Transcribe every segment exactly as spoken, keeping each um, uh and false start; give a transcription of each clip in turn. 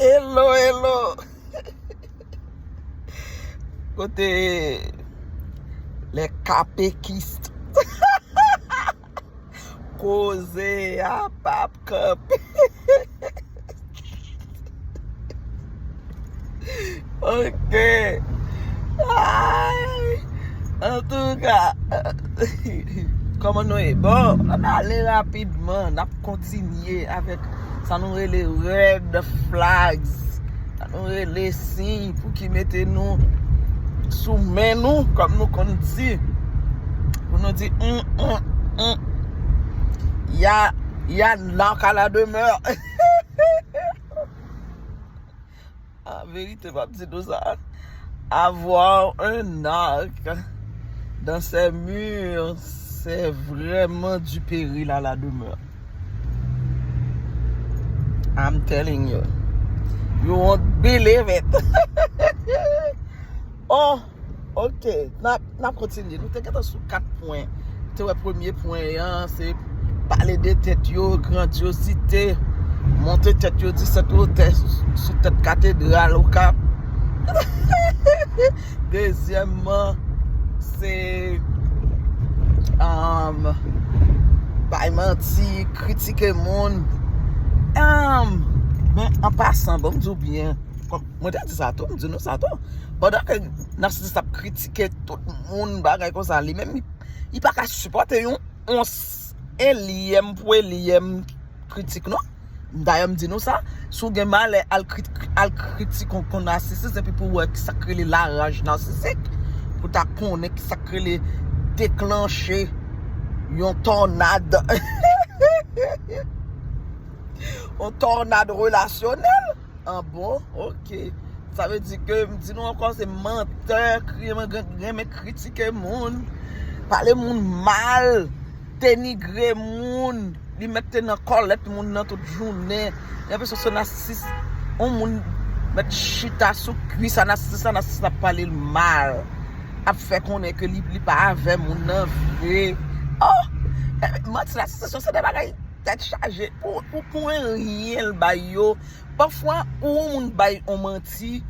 Hello, hello. Kote les capéquistes? Koze a p ap kanpe. Ok. Ay. Antouka, kòman nou ye? Bon, n ap ale rapidman, n ap kontinye avèk sa nou rele red flags. Sa nou rele siy pou ki mete nou sou men nou, kòm nou konn di. Pou nou di, hum, hum, hum. Y a, y a knock à la demeure. An verite, m ap di nou sa. Avoir un arc dans ses murs, c'est vraiment du péril à la demeure. I'm telling you. You won't believe it. Oh, ok. N ap, n ap kontinye. Nou te gentan sou kat pwen. Te wè premye pwen an, se pale de tèt yo, grandyozite, monte tèt yo disèt wotè sou tèt katedral Okap. Dezyèmman, se, um, bay manti, kritike moun. Um, men an pasan, bon, m di w byen, kòm mwen te di sa tou, m di nou sa tou. Pandan ke nasisis ap kritike tout moun, bagay konsa, li menm, li, li pa ka sipòte yon ons. Elyèm pou elyèm kritik, non? Dayè, m di nou sa, si w gen malè, al kri-, al kritike yon, yon nasisis, epi pou w wè ki sa k rele laraj nasisik, pou w ta konnen ki sa k rele deklanche yon tònad, yon tònad relasyonèl. Ah bon? Ok. Sa vle di ke m di nou ankò, se mantè, renmen, renmen kritike moun, pale moun mal, denigre moun, li mèt te nan kòlèt moun nan tout jounen. Gen enpresyon se nasisis, yon moun mèt chita sou kwis a nasisis la, nasisis la ap pale l mal, ap fè konnen ke li, li pa avè moun nan vre. Oh! Eh, manti, nasisis yo se de bagay tèt chaje. Pou, pou, pou anyen l bay yo. Pafwa, ou yon moun bay yon manti,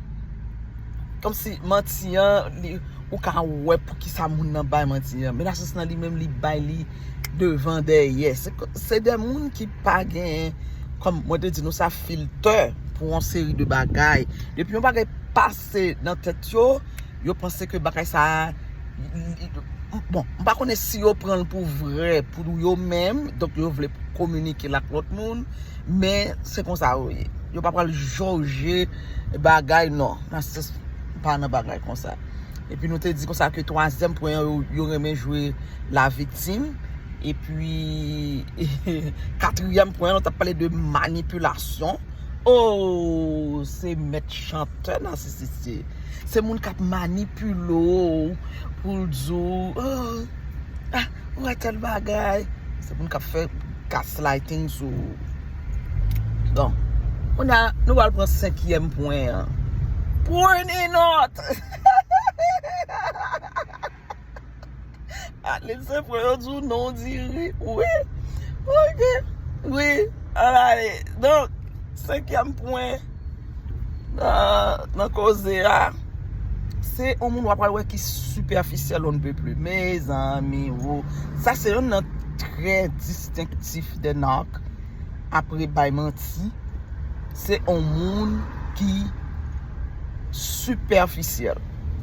kòmsi manti an, li, ou ka wè poukisa moun nan bay manti an. Men nasisis lan li menm, li bay li devan dèyè. Se, se de moun ki pa gen, kòm mwen te di nou sa, filtè pou yon seri de bagay. Depi yon bagay pase nan tèt yo, yo panse ke bagay sa a, bon, m pa konnen si yo pran l pou vrè, pou yo menm, donk yo vle kominike l ak lòt moun, men se konsa yo ye. Yo pa pral jije bagay, non. Nasisis pa nan bagay konsa. Epi nou te di konsa ke twazyèm pwen an, yo, yo renmen jwe laviktim. Epi, katriyèm pwen an, nou t ap pale de manipilasyon. Oh, se mèt chantè nasisis ye. Se moun k ap manipile w pou l di w, oh, ah, ou wè tèl bagay. Se moun k ap fè gaslighting sou ou. Bon, kounye a, nou pral pran senkyèm pwen an. Pwene nòt! Atlèt se pwen yo di w non, w di wi. Wi. Ok. Wi. Ann ale. Donk, senkyèm pwen nan, nan koze a, se yon moun w ap pral wè ki sipèfisyèl on ne peut plus. Mezanmi, wo. Sa se youn nan trè distenktif de knock. Apre bay manti, se yon moun ki sipèfisyèl.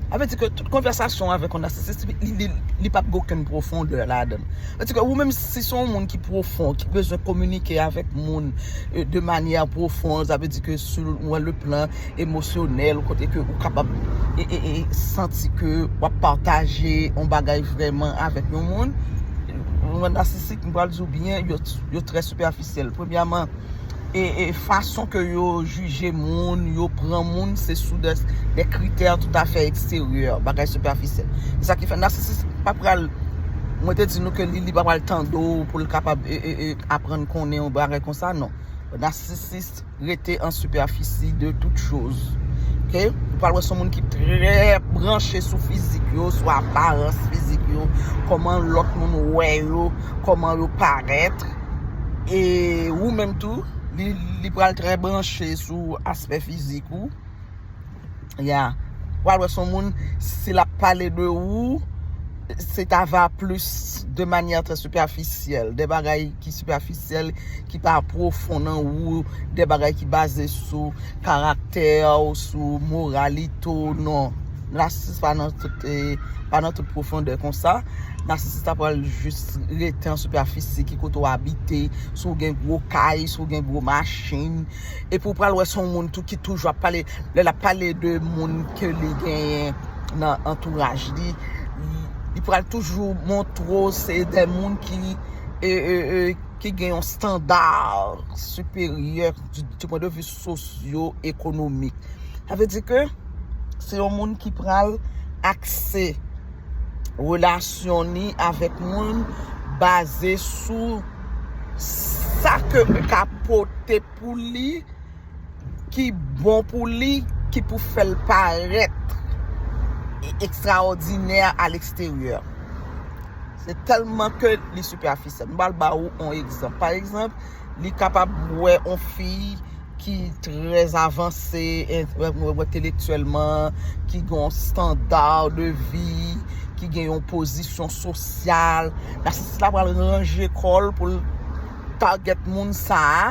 Sa vle di ke tout konvèsasyon avèk yon nasisis, li, li, li p ap gen okenn pwofondè ladan l. Sa vle di ke ou menm, si se yon moun ki pwofon, ki bezwen kominike avèk moun, e, de manyè pwofon, sa vle di ke sou le plan emosyonèl, kote ke ou kapab, e, e, e, santi ke w ap pataje yon bagay vrèman avèk yon moun, yon nasisis, m pral di w byen, yo, yo trè sipèfisyèl. Premyèman, e, e fason ke yo jije moun, yo pran moun, se sou de, de kritè toutafè eksteryè, bagay sipèfisyèl. Se sa ki fè nasisis pa pral, mwen te di nou ke li, li pa pral tande w pou l kapab, e, e, e, aprann konnen yon bagay konsa, non. Nasisis rete an sipèfisi de tout choz. Ok? Ou pral wè se yon moun ki trè branche sou fizik yo, sou aparans fizik yo, kòman lòt moun wè yo, kòman yo parèt. E ou menm tou, li, li pral trè branche sou aspè fizik ou. Ya. Ou pral wè se yon moun, si l ap pale de ou, se ta va plis de manyè trè sipafisyèl, de bagay ki sipafisyèl, ki pa pwofon nan ou, de bagay ki baze sou karaktè ou, sou moralite ou, non. Nasisis pa nan tout, eh, pa nan tout pwofondè konsa. Nasisis la pral jis rete an sipafisi, ki kote w abite, si w gen gwo kay, si w gen gwo machin. Epi w pral wè se yon moun tou ki toujou ap pale, lè l ap pale de moun ke li genyen nan antouraj li, li, li pral toujou montre w se de moun ki, e, e, e, ki gen yon standard siperyè du, du point de vue sosyo-ekonomik. Sa vle di ke se yon moun ki pral akse relasyon ni avèk moun baze sou sa ke ou ka pote pou li, ki bon pou li, ki pou fè l parèt e, ekstraòdinè a leksteryè. Se tèlman ke li sipafisyèl. M pral ba ou yon egzanp. Pa egzanp, li kapab wè yon fi ki trè avanse en-, entèlektyèlman, ki gen yon standard de vie, ki gen yon pozisyon sosyal. Nasisis la pral ranje kò l pou l target moun sa a,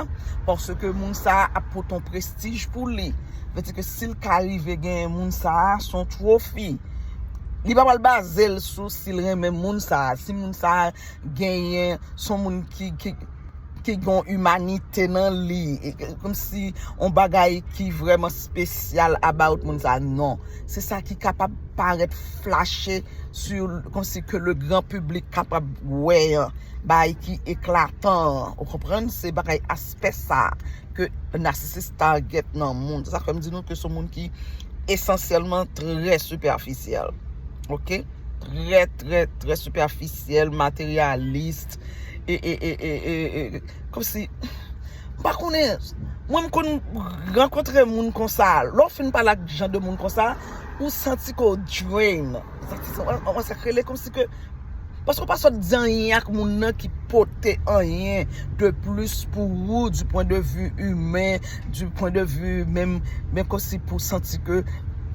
paske moun sa a ap pote yon prestij pou li. Vle di ke si l ka rive genyen moun sa a, se yon twofi. Li pa pral baze l sou si l renmen moun sa a. Si moun sa a genyen, se yon moun ki, ki, ki gen yon imanite nan li, e, e, kòmsi yon bagay ki vrèman espesyal about moun sa, non. Se sa ki kapab parèt flache sou, kòmsi ke le gran piblik kapab wè an, bagay ki eklatan an, ou konprann? Se bagay aspè sa ke nasisis target nan moun. Se sa k fè m di nou ke se yon moun ki esansyèlman trè sipafisyèl. Oke? Trè, trè, trè sipafisyèl, materyalis, e, e, e, e, e, e, kòmsi, m pa konnen, mwen m konn rankontre moun konsa. Lè w fin pale ak jan de moun konsa, ou santi ke w drain. Ou santi, ou, ou, sa k rele kòmsi ke, paske w pa sot di anyen ak moun nan ki pote anyen de plis pou ou, du point de vue humain, du point de vue menm, menm kòmsi pou santi ke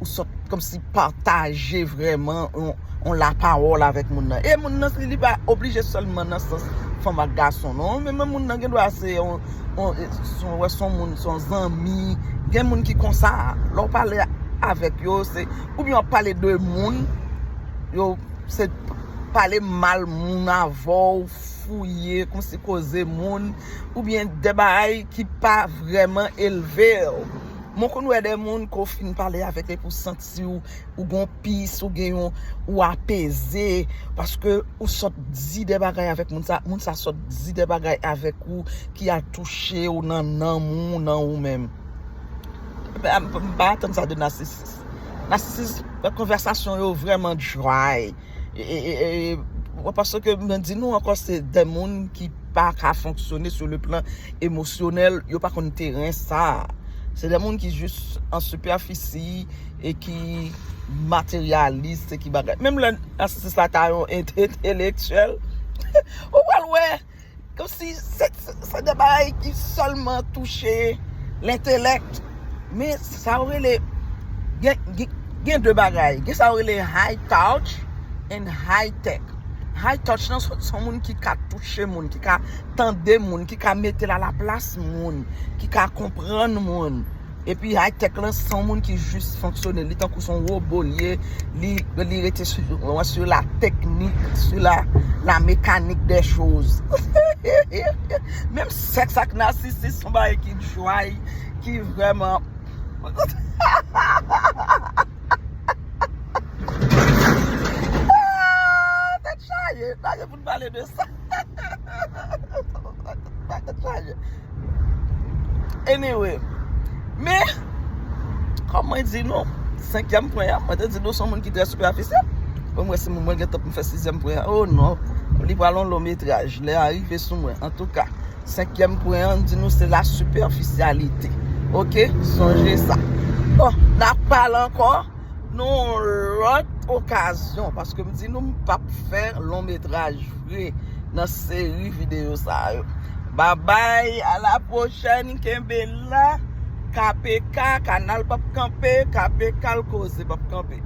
ou sot kòmsi pataje vrèman yon, yon lapawòl avèk moun nan. E moun nan, li, li pa oblije sèlman nan sans fanm ak gason, non. Men, men moun nan gen dwa se yon, yon, se yon, wè, se yon moun, se yon zanmi. Gen moun ki konsa, lè w pale avèk yo, se, oubyen w ap pale de moun, yo, se pale mal moun avè w, fouye, kòmsi koze moun, oubyen de bagay ki pa vrèman elve w. Mwen konn wè de moun ke w fin pale avèk li pou santi w, ou gon pis, ou gen yon, ou apeze, paske ou sot di de bagay avèk moun sa, moun sa sot di de bagay avèk ou ki al touche w nan nanm ou, nan ou menm. M, m, m pa atann sa de nasisis. Nasisis, konvèsasyon yo vrèman dry. E, e, e, e, paske mwen di nou ankò, se de moun ki pa ka fonksyone sur le plan emosyonèl, yo pa konn teren sa. Se de moun ki jis an sipafisi e ki materyalis e ki bagay. Menm lè nasisis la ta yon ent-, entelektyèl, ou pral wè, kòmsi se, se, se de bagay ki sèlman touche lentelèk. Men sa yo rele, gen, gen, gen de bagay. Gen sa yo rele high touch and high tech. High touch nan se, se yon moun ki ka touche moun, ki ka tande moun, ki ka mete l alaplas moun, ki ka konprann moun. Epi high tech lan, se yon moun ki jis fonksyone. Li tankou se yon wobo l ye. Li, li rete sou, sur la technique, sur la, la mécanique des choses. Menm sèks ak nasisis, se yon bagay ki dry, ki vrèman. Ah, tèt chaje, pa gen pou n pale de sa. Tèt chaje. Anyway, men, kòm mwen di nou, senkyèm pwen an, mwen te di nou se yon moun ki trè sipafisyèl. Bon, mwen, si mwen gen tan pou m fè sizyèm pwen an, oh non, li pral yon long metraj, lè a rive sou mwen. Antouka, senkyèm pwen an, m di nou se la sipèfisyalite. Oke? Sonje sa. Bon, n ap pale ankò nan yon lòt okazyon, paske m di nou m p ap fè long metraj vre nan seri videyo sa yo. Babay, a la pwochèn, kenbe la. K P K, kanal p ap kanpe, K P K l koze p ap kanpe.